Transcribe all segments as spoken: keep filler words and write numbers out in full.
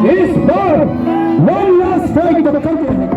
इस बार one last fight तो करके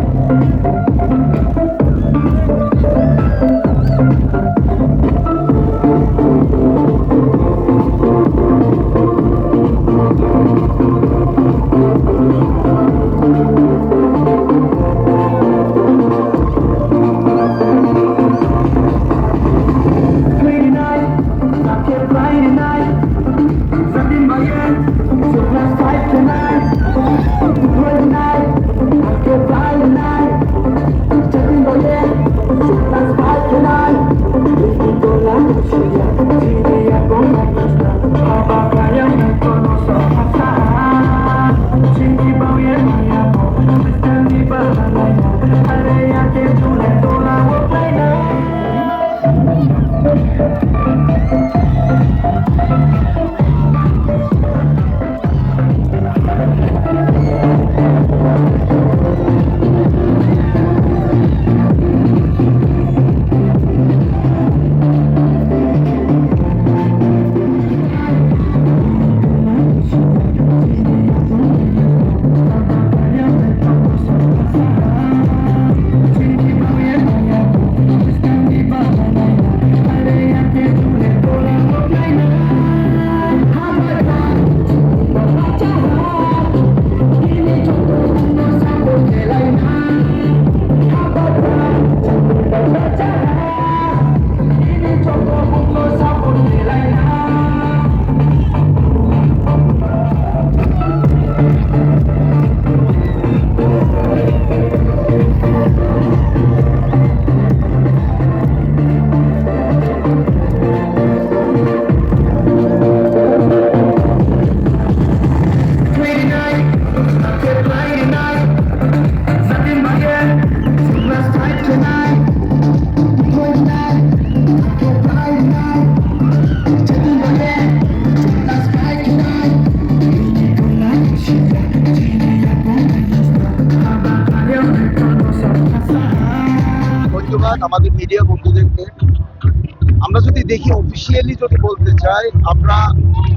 ধন্যবাদ আমাদের মিডিয়া বন্ধুদেরকে। আমরা যদি দেখি, অফিসিয়ালি যদি বলতে চাই, আমরা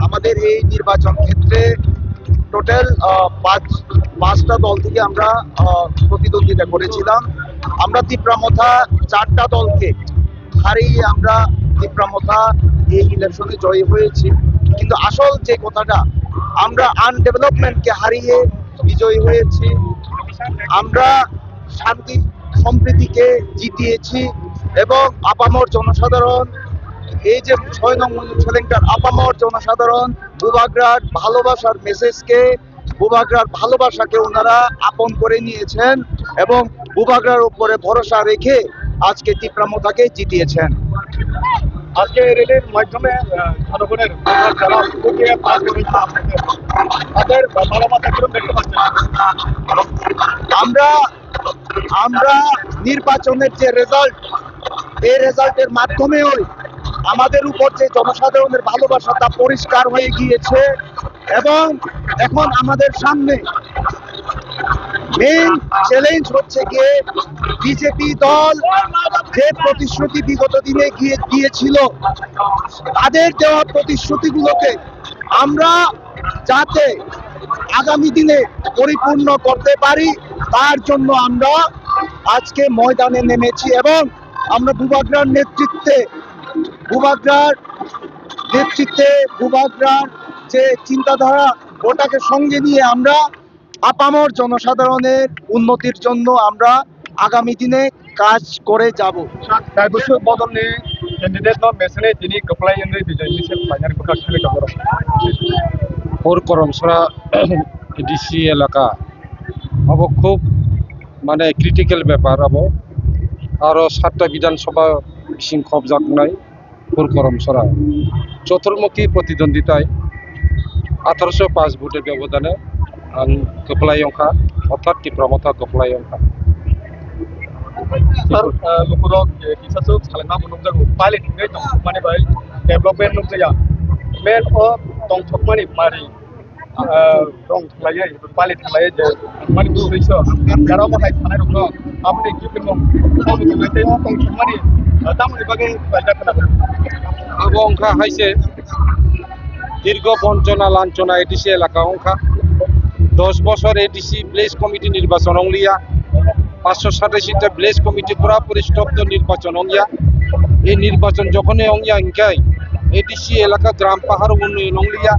আমাদের এই নির্বাচন ক্ষেত্রে টোটাল পাঁচ পাঁচটা দল থেকে আমরা আহ, প্রতিদ্বন্দ্বিতা করেছিলাম। আমরা তিপ্রা মথা চারটা দলকে হারিয়ে আমরা তিপ্রা মথা এই ইলেকশনে জয়ী হয়েছি। কিন্তু আসল যে কথাটা, আমরা আনডেভেলপমেন্টকে হারিয়ে বিজয়ী হয়েছি। আমরা শান্তি সম্প্রীতিকে জিতিয়েছি এবং আপামর জনসাধারণ, এই যে ছয় নং ময়ূর সেলেঙ্কার আপামর জনসাধারণ বুবাগ্রার ভালোবাসার মেসেজকে, বুবাগ্রার ভালোবাসাকে ওনারা আপন করে নিয়েছেন এবং বুবাগ্রার উপরে ভরসা রেখে আজকে তিপ্রা মথাকে জিতিয়েছেন। আজকে এই র‍্যালির মাধ্যমে, আহ, জনগণের যারা ভোটে পাস করেছে, তাদের ভালোবাসা কিরকম দেখতে পাচ্ছেন? আমরা, আমরা নির্বাচনের যে রেজাল্ট, এই রেজাল্টের মাধ্যমেই আমাদের উপর যে জনসাধারণের ভালোবাসা, তা পরিষ্কার হয়ে গিয়েছে। এবং এখন আমাদের সামনে মেইন চ্যালেঞ্জ হচ্ছে গিয়ে বিজেপি দল যে প্রতিশ্রুতি বিগত দিনে গিয়ে দিয়েছিল, তাদের দেওয়া প্রতিশ্রুতিগুলোকে আমরা যাতে আগামী দিনে পরিপূর্ণ করতে পারি, তার জন্য আমরা আজকে ময়দানে নেমেছি এবং আমরা বুবাগ্রার নেতৃত্বে, বুবাগ্রার নেতৃত্বে, বুবাগ্রার যে চিন্তাধারা, ওটাকে সঙ্গে নিয়ে আমরা আপামর জনসাধারণের উন্নতির জন্য আমরা আগামী দিনে কাজ করে যাব। Daibusu bodolni candidate no mesene tini kwplai wngwi bijai misil khlainani bwkha khwlai tongo. Pur Koromsora A D C elaka, abo khub mane critical bepar abo, aro satta Bidhan Sabha bising khobjaknai. Pur Koromsora, choturmukhi protidonditai atharoso paanch vote-er byabodane ang kwplai wngkha, orthat Tipra Motha kwplai wngkha. Sir, uh, lukurok, eh, kisa swk salaima bo nukjago, pilot hinwi tongthokmani bai development nukjaya. Main o tongthokmani mari, ah, rong thalaiwi, pali thalaiwi je mani bwrwi so, jara mo hai thanai rokno, aboni kipin mo, tamo thanai tei o tong thumani, ah, tamoni bagwi paida khna. Abo wngkha hai se dirgo bonchona lanchona A D C elaka wngkha. dos bosor A D C village committee nirbachon ong liya, paanch sho satais ta village committee purapuri stop do nirbachon ong ya. Ei nirbachon jokhonwi ong ya hinkhe A D C elaka gram pahar unnoyon ong liya,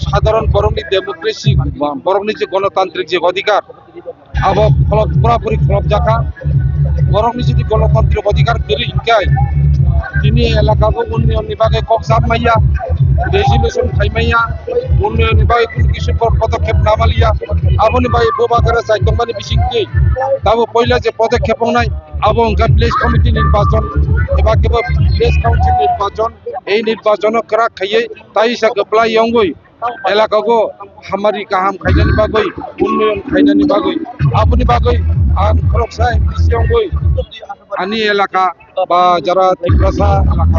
sadharon borokni democracy, borokni je gonotantrik je odhikar, abo kholop, purapuri kholopjakha. Borokni jodi gonotantrik odhikar kwrwi hinkhe tini elakao unnayonni bagwi kok chap maya, resolution khai maya, unnayonni bagwi kunu kisu podokkhep namaliya. Aboni bagwi Bubagra chai tongmani bisingtwi tabuk poila je podokkhep wngnai, abo wngkha village committee nirbachon eba kebo village council nirbachon. Ei nirbachono kwrak khaiwi taisa kwplai wngwi elakao hamari kaham khainani bagwi, unnoyon khainani bagwi, aboni bagwi ang khoroksa M D C wngwi ani elaka ba jara Tiprasa elaka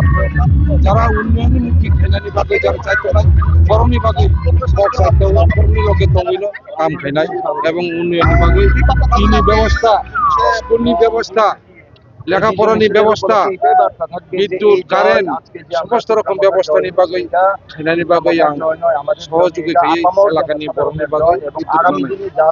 jara unnoyonni mukhi khainani bagwi jara chaitongnai, borokni bagwi kok saito, borokni loge tongwino kam khainai ebong unnayonni bagwi tini bebosta, school ni bebosta, lekha porani bebosta, bidyut, current, somosto rokom bebostani bagwi khainani bagwi ang sohojogoi khaiwi elakani borokni bagwi bidyut manai.